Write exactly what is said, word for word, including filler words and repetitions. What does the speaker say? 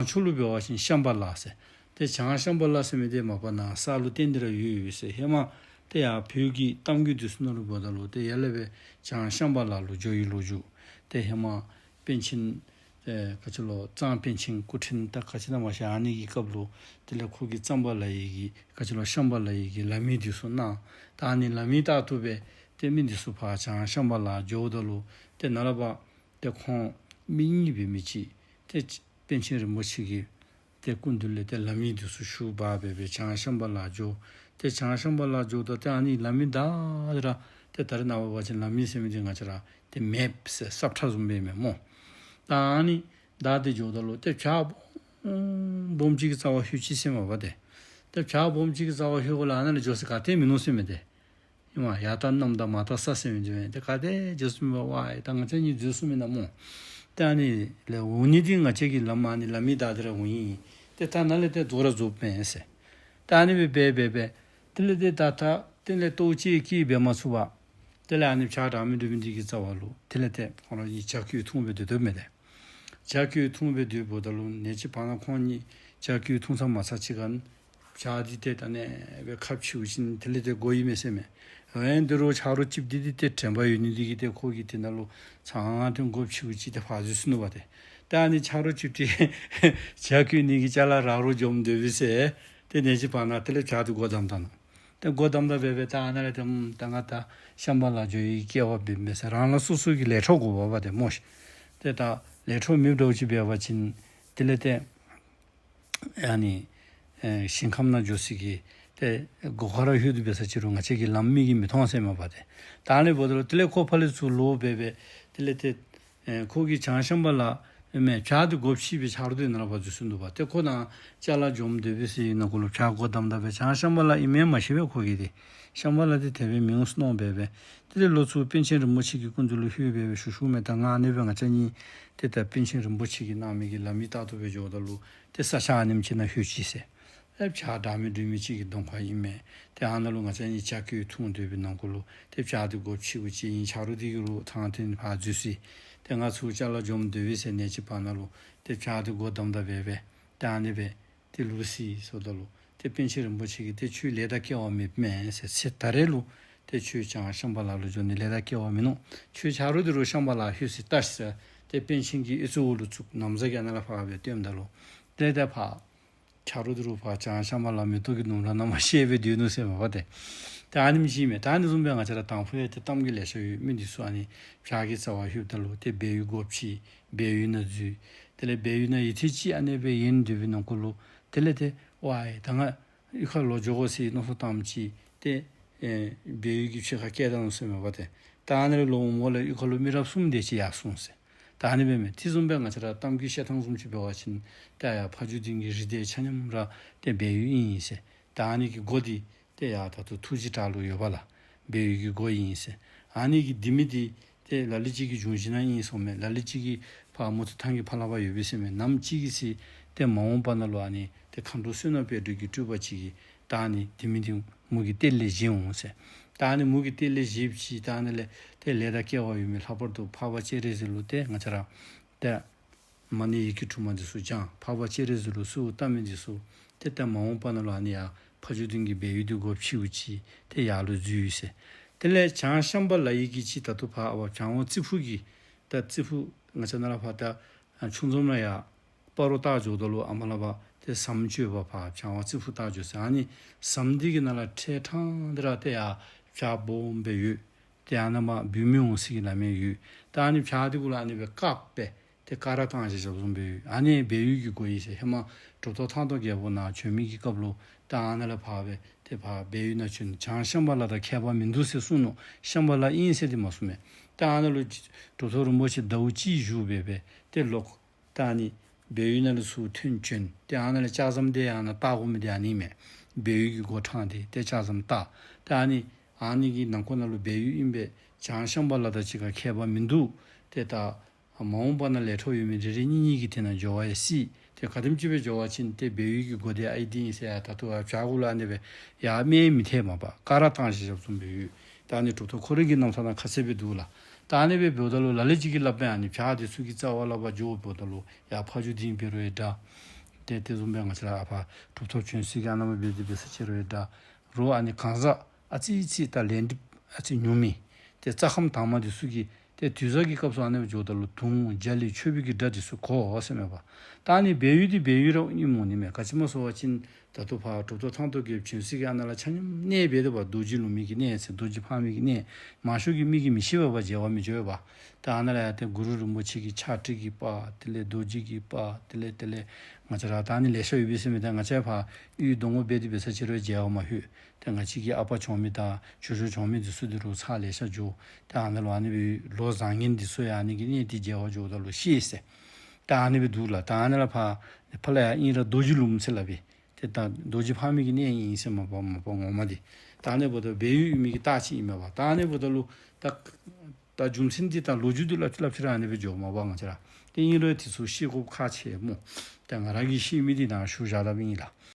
ཕྱོགས་ལུ་འབད་བ་ཅིན་ཤམྦྷ་ལ་ཟེར། ཏེ་བྱང་ཤམྦྷ་ལ་ཟེར་མི་འདི་མ་པ་ནཱ་ས་ལུ་བརྟེན་ཏེ་ར་ཡོད་ཡོད་ཟེར། ཧེ་མ་ཏེ་ཡར་བོད་ཀྱི་གཏམ་རྒྱུད་འདི་ཚུ་ནང་ལུ་འབདཝ་ད་ལུ་ཏེ་ཡར་ལས་སྦེ་བྱང་ཤམྦྷ་ལ་ལུ་འགྱོ་བའི་ལོ་རྒྱུས། ཏེ་ཧེ་མ་པཎ་ཆེན་ཨེ་ག་ཅི་ལོ་གཙང་པཎ་ཆེན་སྐུ་ཕྲེང་ད་ག་ཅི་ན་མ་ཤེས། ཨ་ནི་གི་སྐབས་ལུ་དེ་ལས་ཁོ་གིས་གཙང་པ་ལ་ཡི་གི་ག་ཅི་ལོ་ཤམྦྷ་ལ་ཡི་གི་ལམ་ཡིག་འདི་ཚུ་གནང་། ད་ཨ་ནི་ལམ་ཡིག་ལྟར་དུ་སྦེ་ཏེ་མི་འདི་ཚུ་ཕར་བྱང་ཤམྦྷ་ལ་འགྱོཝ་ད་ལུ་ཏེ་ནཱ་ལས་ཕར་ཏེ་ཁོང་མི་གཉིས་སྦེ་མི་ཅིག་ཏེ་པཎ་ཆེན་རིན་པོ་ཆེ་གི་ཏེ་སྐུ་མདུན་ལས་ཏེ་ལམ་ཡིག་འདི་ཚུ་ཞུ་འབག་སྦེ་སྦེ་བྱང་ཤམྦྷ་ལ་འགྱོ། ཏེ་བྱང་ཤམྦྷ་ལ་འགྱོཝ་ད་ཏེ་ཨ་ནི་ལམ་ཡིག་ད་ར་ཏེ་ད་རེས་ནངས་པ་འབད་བ་ཅིན་ལམ་ཡིག་ཟེར་མི་འདི་ང་བཅས་ར་ཏེ་མེཔ་ཟེར་སབ་ཁྲ་བཟུམ་སྦེ་མས་སྨོ། ད་ཨ་ནི་ད་ཏེ་འགྱོཝ་ད་ལུ་ཏེ་བྱག་སྦོམ་སྦོམ་ཅིག་གི་རྩ་བར་ལྷོད་ཅི་ཟེར་མས་པ་ཏེ། ཏེ་བྱག་སྦོམ་ཅིག་གི་རྩ་བར་ལྷོདཔ་ལས་ཨ་ནཱ་ལས་འགྱོ་ས་ག་ཏེ་མིན་ནུག་ཟེར་མས་ཏེ། ཨིན་མས། ཡར་ལྟ་གནམ་ལྟ་མར་ལྟ་ས་ཟེར་མི་འདི་མས། ཏེ་ག་ཏེ་འགྱོ་ས་མེད་པར་ཝའི་ད་ང་བཅས་གཉིས་འཛོལ་སོང་མེན་ན་སྨོ། ཏེ་ཨ་ནི་ལས་འོང་ནི་འདི་ང་བཅས་ཀྱི་ལམ་ཨ་ནི་ལམ་ཡིག་ད་འདི་ར་འོང་ཡི། ཏེ་ད་ནཱ་ལས་ཏེ་རྫོགས་ར་རྫོགས་མས་ཟེར། ད་ཨ་ནི་སྦེ་འབད་འབད་འབད། དེ་ལས་ཏེ་ད་ད་དེ་ལས་ལྟོཝ་བཅད་སྐད་འབད་མ་ཚུགས་པར། དེ་ལས་ཨ་ནི་བྱག་བྲག་མི་འབྲུག་མི་འདི་གི་རྩ་བ་ལུ་དེ་ལས་ཏེ་ཁོང་ར་གཉིས་ཇ་སྐོལ་འཐུང་སྦེ་སྡོད་སྡོདཔ་མས་ཏེ། ཇ་སྐོལ་འཐུང་སྦེ་སྡོདཔ་ད་ལུ་གནས་ཅིག་བར་ན་ཁོང་གཉིས་ཇ་སྐོལ་འཐུང་ཚར་མ་ཚར་ཅིག་ཁར་བྱག་འདི་ཏེ་ད་ཨ་ནི་སྦེ་ཁ་ཕྱེཝ་ཅིག་དེ་ལས་ཏེ་སྒོ་ཨིན་མས་ཟེར་མས། འོན་ཏེ་རོགས་ཆ་རོགས་གཅིགཔོ་འདི་འདི་ཏེ་དྲན་པ་ཡོད་ནི་འདི་གིས་ཏེ་ཁོ་གིས་དེ་ནང་ལུ་ཚང་ཏེ་སྒོ་ཕྱེཝ་ཅིག་ཏེ་ཕར་འཛུལ་སོང་ནུག་པ་ཏེ། ད་ཨ་ནི་ཆ་རོགས་གཅིགཔོ་འདི་ཇ་སྐོལ་ནི་གི་ཅ་ལ་རག་རོགས་འགྱོ་མི་འདོད་པས་ཟེར། ཏེ་གནས་ཅིག་བར་ན་དེ་ལས་བྱག་འདི་སྒོ་བསྡམས་ད་ནུག། ཏེ་སྒོ་བསྡམས་ད་འབད་འབད་ད་ཨ་ནཱ་ལས་ཏེ་ཨམ་ད་ང་ད་ཤམྦྷ་ལ་འགྱོ་བའི་སྐལ་བ་འབད་མེད་ཟེར་རང་རང་སོ་སོ་གི་ལས་འཕྲོ་དགོ་པས་པ་ཏེ་སྨོ་ཤིག། ཏེ་ད་ལས་འཕྲོ་མེདཔ་འདྲཝ་ཅིག་འབད་བ་ཅིན་དེ་ལས་ཏེ་ཨ་ནི་ཨེ་ཞིང་ཁམས་ནང་འགྱོ་ས་གི་ཏེ་སྒོ་ཁར་ལྷོད་དེ་འབད་ས་ཅིག་རུང་ང་བཅས་ཀྱི་ལམ་མིག་གིས་མི་མཐོང་ཟེར་མས་པ་ཏེ། ད་ཨ་ནི་འབདཝ་ད་ལུ་དེ་ལས་ཁོ་ཕར་ལས་ཚུར་ལོག་འབད་འབད་དེ་ལས་ཏེ་ཨེ་ཁོ་གིས་བྱང་ཤམྦྷ་ལ་མེན་བྱག་འདི་སྒོ་ཕྱེ་སྦེ་ཆ་རོགས་འདི་ནཱ་ལས་ཕར་འཛུལ་སོང་ནུག་པ། ཏེ་ཁོ་ནཱ་ཅ་ལ་འགྱོ་མི་འདོད་པས་ཟེར་ནང་འཁོད་ལུ་བྱག་སྒོ་བསྡམས་ད་འབད་བྱང་ཤམྦྷ་ལ་ཨིན་མས་མ་ཤེས་པས་ཁོ་གིས་ཏེ། ཤམྦྷ་ལ་འདི་དེ་སྦེ་མི་འོང་ཟེར་མནོ་འབད་འབད། དེ་ལས་ལོག་ཚུར་པཎ་ཆེན་རིན་པོ་ཆེ་གི་སྐུ་མདུན་ལུ་ལྷོད་འབད་འབད་ཞུ་ཞུཝ་མས། ད་ང་ཨ་ནི་སྦེ་ང་བཅས་གཉིས་ཏེ་ད་པཎ་ཆེན་རིན་པོ་ཆེ་གིས་གནང་མི་གི་ལམ་ཡིག་ལྟར་དུ་སྦེ་འགྱོཝ་ད་ལུ་ཏེ་ས་ཆ་ཨ་ནེམ་ཅིག་ནང་ལྷོད་ཅི་ཟེར། ཨེ་བྱག་བྲག་མི་འབྲུག་མི་ཅིག་གི་གདོང་ཁར་ཨིན་མས། ཏེ་ཨ་ནཱ་ལུ་ང་བཅས་གཉིས་ཇ་སྐོལ་འཐུང་སྡོད་པའི་ནང་འཁོད་ལུ་ཏེ་བྱག་འདི་སྒོ་ཕྱེཝ་ཅིག་ཨིན། ཆ་རོགས་འདི་གིས་རོགས་ཐང་ཐོན་ཕར་འཛུལ་སོ་ཡི། ཏེ་ང་ཚུར་ཅ་ལ་འགྱོ་མི་འདོད་པས་ཟེར་གནས་ཅིག་བར་ན་ལུ་ཏེ་བྱག་འདི་སྒོ་བསྡམས་ད་འབད་འབད་ཏེ་ཨ་ནི་སྦེ་ཏེ་ལུས་སོ་ཡི་ཟེརཝ་ད་ལུ་ཏེ་པཎ་ཆེན་རིན་པོ་ཆེ་གིས་ཏེ་ཁྱོད་ལས་དང་སྐལ་བ་མེདཔ་མས་ཟེར། ཚེ་ད་རེས་ལུ་ཏེ་ཁྱོད་བྱང་ཤམྦྷ་ལ་ལུ་འགྱོ་ནི་ལས་དང་སྐལ་བ་མིན་ནུག། ཁྱོད་ཆ་རོགས་འདི་རོགས་ཤམྦྷ་ལ་ལྷོད་སོ་ཡི་ལྟ་ཤིག་ཟེར། ཏེ་པཎ་ཆེན་གྱི་ཨེ་ཙི་འོག་ལུ་བཙུགས། ན་བཟའ་གི་ཨ་ནཱ་ལས་ཕར་སྦེ་སྟོནམ་ད་ལུ་ཏེ་ཏེ་ཕར་ཆ་རོགས་འདི་རོགས་ཕར་བྱང་ཤམྦྷ་ལ་མེ་ཏོག་གི་ལྡུམ་ར་ནང་མར་བཤལ་སྦེ་སྡོད་ནུག་ཟེར་མས་པ་ཏེ། ཏེ་ཨ་ནེམ་ཅིག་མས། ད་ཨ་ནི་བཟུམ་སྦེ་ང་བཅས་ར་དང་ཕུ་ཡང་ཏེ་གཏམ་རྒྱུད་ལེ་ཤ་ཡོད། མི་འདི་ཚུ་ཨ་ནི་བྱག་གི་རྩ་བར་ལྷོདཔ་ད་ལུ་ཏེ་སྦས་ཡུལ་སྒོ་ཕྱེ་སྦས་ཡུལ་ནང་འཛུལ། དེ་ལས་སྦས་ཡུལ་ནང་ཡུད་ཐེངས་ཅིག་ཨ་ནི་སྦེ་ཡོད་སྡོད་པའི་ནང་འཁོད་ལུ་དེ་ལས་ཏེ་ཝའི་ད་ང་གཡུས་ཁར་ལོག་འགྱོ་དགོ་ཟེར་མནོ་བསམ་བཏངམ་ཅིག་ཏེ་ཨེ་སྦས་ཡུལ་གྱི་ཕྱི་ཁར་བསྐྱལ་ད་ནུག་ཟེར་མས་པ་ཏེ། ད་ཨ་ནི་ལས་ལོག་འོངམ་ལས་གཡུས་ཁ་ལུ་མི་རབས་གསུམ་དེ་ཅིག་ཡར་སོང་ཟེར། ད་ཨ་ནི་སྦེ་མས། དེ་བཟུམ་སྦེ་ང་བཅས་ར་གཏམ་རྒྱུད་བཤད་ཐངས་བཟུམ་ཅིག་འབད་བ་ཅིན་ཏེ་ཡར་ཕ་ཇོ་སྡིངས་ཀྱི་རི་དེ་ཆ་མཉམ་ར་ཏེ་སྦས་ཡུལ་ཨིན་ཟེར། ད་ཨ་ནི་གི་སྒོ་འདི་ཏེ་ཡར་ད་ལྟོ་ཐུགས་རྗེ་བྲག་ལུ་ཡོད་པས་ལགས། སྦས་ཡུལ་གྱི་སྒོ་ཨིན་ཟེར། ཨ་ནི་གི་ལྡེ་མིག་འདི་ཏེ་ལ་ལུ་ཅིག་གི་འབྱུང་བཞི་ནང་ཨིན་ཟེར་མས། ལ་ལུ་ཅིག་གི་ཕར་མུ་ཏིག་ཐང་གི་ཕར་ལས་ཕར་ཡོད་པས་ཟེར་མས། ནམ་ཅིག་གི་ཚེ་ཏེ་མ་འོངས་པ་ནང་ལུ་ཨ་ནི་ཏེ་མཁའ་འགྲོ་བསོད་ནམས་དཔལ་སྒྲོན་གྱི་སྤྲུལ་པ་ཅིག་གིས་ད་ཨ་ནི་ལྡེ་མིག་འདི་མོ་གི་གཏེར་ལས་བཞེས་འོང་ཟེར། ད་ཨ་ནི་མོ་གི་གཏེར་ལས་བཞེསཔ་ཅིག་ད་ཨ་ནི་ལས་ཏེ་ལས་དང་སྐལ་བ་ཡོད་མི་ལྷག་པར་དུ་འཕགས་པ་སྤྱན་རས་གཟིགས་ལུ་ཏེ་ང་བཅས་ར་ཏེ་མ་ཎི་ཡི་གེ་དྲུག་མ་འདི་ཚུ་བགྱང་། འཕགས་པ་སྤྱན་རས་གཟིགས་ལུ་གསོལཝ་བཏབ་མི་འདི་ཚུ་ཏེ་ད་མ་འོངས་པ་ནང་ལུ་ཨ་ནི་ཡར་ཕ་ཇོ་སྡིངས་ཀྱི་སྦས་ཡུལ་འདི་སྒོ་ཕྱེཝ་ཅིག་ཏེ་ཡར་ལུ་འཛུལ་ཡི་ཟེར། དེ་ལས་བྱང་ཤམྦྷ་ལ་ཡི་གི་ཅིག་ད་ལྟོ་ཕར་ཨ་བར་བྱང་འོག་རྩི་ཕུག་གི་ད་རྩི་ཕུག་ང་བཅས་ནཱ་ལས་ཕར་ད་ཆུ་འཛོམས་ལས་ཡར་སྤ་རོ་བཏགས་འགྱོཝ་ད་ལུ་ཨ་མ་ལས་ཕར་ཏེ་ཟམ་ཅིག་ཡོདཔ་ཕར་བྱང་འོག་རྩི་ཕུག་བཏགས་འགྱོ་ས། ཨ་ནི་ཟམ་འདི་གི་ནང་ལས་ཐད་ཕྲང་སྟེ་ར་ཏེ་ཡར་བྱག་སྦོམ་སྦེ་ཡོད། ཏེ་ཨ་ནཱ་མར་སྦུལ་མི་འོང་ས་གི་ལམ་ཡང་ཡོད། ད་ཨ་ནི་བྱག་འདི་གུ་ལུ་ཨ་ནི་སྦེ་བཀག་སྦེ་ཏེ་ཀ་ར་བཏང་བཞག་བཞགཔ་བཟུམ་སྦེ་ཡོད། ཨ་ནི་སྦས་ཡུལ་གྱི་སྒོ་ཨིན་ཟེར། ཧེ་མ་གྲུབ་ཐོབ་ཐང་སྟོང་རྒྱལ་པོ་ནཱ་བྱོན་མི་གི་སྐབས་ལུ་ད་ཨ་ནཱ་ལས་ཕར་སྦེ་ཏེ་ཕར་སྦས་ཡུལ་ནང་བྱོན། བྱང་ཤམྦྷ་ལ་དང་ཁྱད་པར་མིན་འདུག་ཟེར་གསུངས་ནུག། ཤམྦྷ་ལ་ཨིན་ཟེར་འདི་མ་གསུངས་མས། ད་ཨ་ནཱ་ལུ་གྲུབ་ཐོབ་རིན་པོ་ཆེ་ཟླཝ་གཅིག་བཞུགས་སྦེ་སྦེ་ཏེ་ལོག་ད་ཨ་ནི་སྦས་ཡུལ་ནང་ལུ་ཚུར་ཐོན་བྱོན། ཏེ་ཨ་ནཱ་ལས་ལྕགས་ཟམ་དེ་ཡང་ནཱ་བཏགས་དགོ་མི་དེ་ཨ་ནི་མས། སྦས་ཡུལ་གྱི་སྒོ་ཕྲང་སྟེ་ཏེ་ལྕགས་ཟམ་བཏགས། ཏེ་ཨ་ནི་ཨ་ནི་གི་ནང་འཁོད་ནང་ལུ་སྦས་ཡུལ་ཨིན་པས། བྱང་ཤམྦྷ་ལ་དང་གཅིག་ཁར་ཁྱད་པར་མིན་འདུག། ཏེ་ད་མ་འོངས་པ་ནང་ལས་འཕྲོ་ཡོད་མི་རེ་རེ་གཉིས་གཉིས་ཀྱིས་དེ་ནང་འགྱོ་བ་ཡང་སྲིད། ཏེ་ག་དེམ་ཅིག་སྦེ་འགྱོ་བ་ཅིན་ཏེ་སྦས་ཡུལ་གྱི་སྒོ་དེ་ཨའི་འདི་ཨིན་ཟེར་ཡར་ད་ལྟོ་ཡར་བྱག་གུ་ལུ་ཨ་ནི་སྦེ་ཡར་སྨད་མི་ཐལ་མ་པ་ཀ་ར་བཏང་བཞག་བཞགཔ་བཟུམ་སྦེ་ཡོད། ད་ཨ་ནི་གྲུབ་ཐོབ་ཁོ་རའི་གི་རྣམ་ཐར་ནང་ཁ་གསལ་སྦེ་འདུག་ལགས། ད་ཨ་ནི་སྦེ་འབདཝ་ད་ལུ་ལ་ལུ་ཅིག་གིས་སླབ་པས་ཨ་ནི་བྱག་འདི་ཚུ་གི་རྩ་བར་ལས་ཕར་འགྱོཝ་ད་ལུ་ཡར་ཕ་ཇོ་སྡིངས་འབད་རུང་ཡང་འདྲ། ཏེ་དེ་བཟུམ་སྦེ་ང་བཅས་ར་ཨ་ཕ་གྲུབ་ཐོབ་བྱོན་སའི་གི་ཨ་ནཱ་མར་འབད་དེ་འབད་ས་ཅིག་རུང་ཡང་ད་རུང་ཨ་ནི་གང་ཟག་ཨ་ཙི་ཅིག་ད་ལས་སྒྲིབ་ཨ་ཙི་ཉུང་མི་ཏེ་རྩ་ཁམས་དྭངས་མ་འདི་ཚུ་གིས་ཏེ་དུས་བཟང་གི་སྐབས་སུ་ཨ་ནི་སྦེ་འགྱོཝ་ད་ལུ་དུང་རྒྱ་གླིང་མཆོད་པའི་གི་སྒྲ་འདི་ཚུ་གོ་ཟེར་མས་པ། ད་ཨ་ནི་སྦས་ཡུལ་འདི་སྦས་ཡུལ་ར་ཨིནམ་འོང་ནི་མས། ག་ཅི་སྨོ་ཟེར་བ་ཅིན་ད་ལྟོ་ཕར་གྲུབ་ཐོབ་ཐང་སྟོང་རྒྱལཔོ་བྱོན་སའི་གི་ཨ་ནཱ་ལུ་ཆ་མཉམ་གནས་འབད་དེ་འབད་རྡོ་རྗེ་ལུང་མའི་གི་གནས་ཟེར་རྡོ་རྗེ་ཕག་མོའི་གི་གནས་མང་ཤོས་ཀྱི་མི་གིས་མི་ཤེས་པས་པ། མཇལ་བར་མི་འགྱོ་བས་པ། ད་ཨ་ནཱ་ལུ་ཡང་ཏེ་གུ་རུ་རིན་པོ་ཆེ་གི་ཕྱག་བྲིས་ཀྱི་པར་དེ་ལས་རྡོ་རྗེ་གི་པར་དེ་ལས་དེ་ལས་ང་བཅས་ར་ད་ཨ་ནི་ལེ་ཤ་ཡོད་པས་ཟེར་མས། ད་ང་བཅས་ཕར་གཡུས་སྡོང་པོ་འབད་དེ་འབད་ས་ཅིག་རུང་མཇལ་བར་མ་ལྷོད། ཏེ་ང་བཅས་ཀྱི་ཨ་པ་བྱོན་མི་དང་ཇོ་ཇོ་བྱོན་མི་འདི་ཚུ་འདི་རུང་ཚར་ལེ་ཤ་འགྱོ། ཏེ་ཨ་ནཱ་ལུ་ཨ་ནི་སྦེ་ལོ་བཟང་ངན་འདི་ཚུ་ཡང་ཨ་ནི་གི་གནས་འདི་མཇལ་བར་འགྱོཝ་ད་ལུ་ཤེས་ཟེར། ད་ཨ་ནི་སྦེ་འདུག་ལགས། ད་ཨ་ནི་ལས་ཕར་ཕར་ལས་ཡར་ཨིན་རུང་རྡོ་རྗེ་ལུང་ཟེར་སླབ་ཨིན། ཏེ་ད་རྡོ་རྗེ་ཕག་མོའི་གི་གནས་ཨིན་ཟེར་མས་པ་མས་པ་ངོ་མ་འདི། ད་ཨ་ནི་འབདཝ་ད་སྦས་ཡུལ་ཨིན་མི་གི་རྟགས་ཅིག་ཨིན་མས་པ། ད་ཨ་ནི་འབདཝ་ད་ལུ་ད་ད་རྒྱུ་མཚན་འདི་དང་ལོ་རྒྱུས་འདི་སླབ་སླབ་ཅི་རུང་ཨ་ནི་སྦེ་འགྱོཝ་མས་པ་ང་བཅས་ར། ཏེ་ཨིན་རུང་དེ་ཚུ་ཤེས་དགོཔ་ཁག་ཆེ་སྨོ། ད་ང་ར་གིས་ཤེས་མི་འདི་ནཱ་ཞུ་བཞག་ད་འབདཝ་ཨིན་ལགས།